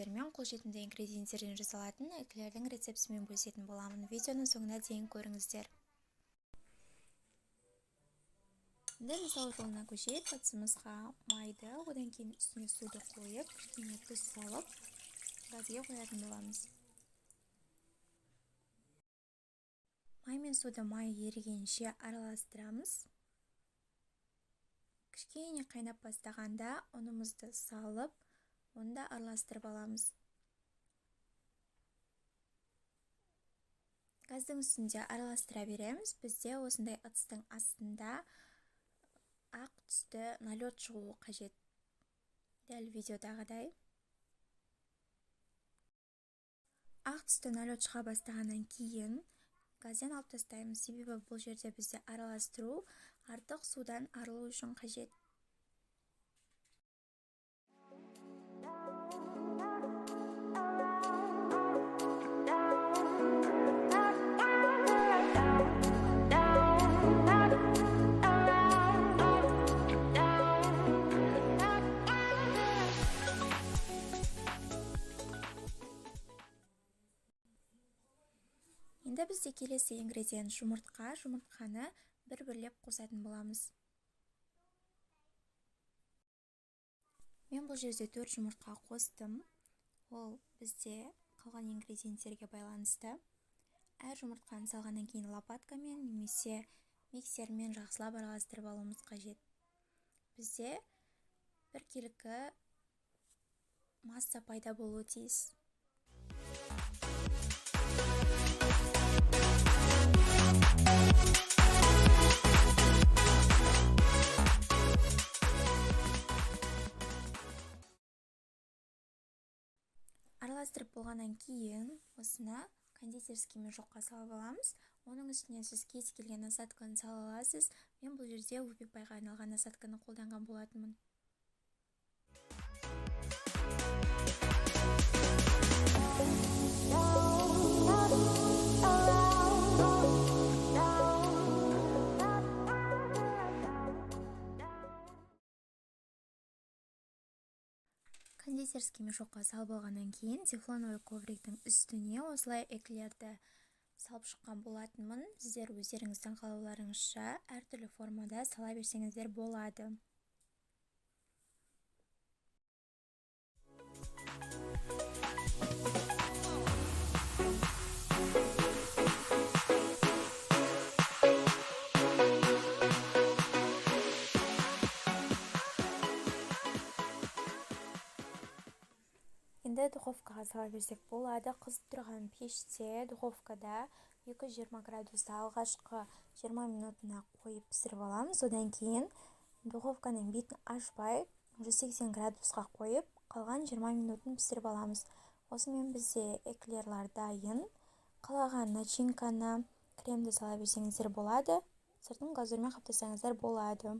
сіздермен қолжетімді ингредиенттерден жасалатын эклердің рецептісімен бөлісетін боламын. Видеоның соңына дейін көріңіздер. Енді жасау жолына көшейік. Ыдысымызға майды, одан кейін үстіне суды қойып, кішкене тұз салып, газге қоятын боламыз. Май мен суды май ерігенше араластырамыз. Кішкене қайнап бастағанда ұнымызды салып, оны да араластырып аламыз. Газдың үстінде араластыра береміз. Бізде осындай ыдыстың астында ақ түсті налет шығуы қажет. Дәл видеодағыдай. Ақ түсті налет шыға бастағаннан кейін газден алып тастаймыз. Себебі бұл жерде бізде араластыру артық судан арылу үшін қажет. Енді бізде келесі ингредиент жұмыртқа. Жұмыртқаны бір-бірлеп қосатын боламыз. Мен бұл жерде 4 жұмыртқа қостым. Ол бізде қалған ингредиенттерге байланысты. Әр жұмыртқаны салғаннан кейін лопаткамен немесе миксермен жақсылап араластырып алуымыз қажет. Бізде біркелкі масса пайда болуы тиіс. Араластырып болғаннан кейін осыны кондитерский мешокқа салып аламыз. Оның үстіне сіз кез келген насадканы сала аласыз. Мен бұл жерде Whoopie-пайға арналған насадканы қолданған болатынмын. Кондитерский мешокқа салып алғаннан кейін тефлоновый ковриктің үстіне осылай эклерді салып шыққан болатынмын. Сіздер өздеріңіздің қалауларыңызша әртүрлі формада сала берсеңіздер болады. Енді духовкаға сала берсек болады. Қызып тұрған пеште духовкада 220 градуста алғашқы 20 минутына қойып пісіріп аламыз. Одан кейін духовканың бетін ашпай 180 градусқа қойып, қалған 20 минутын пісіріп аламыз. Осымен бізде эклерлар дайын. Қалаған начинканы, кремді сала берсеңіздер болады. Сыртын глазурьмен қаптасаңыздар болады.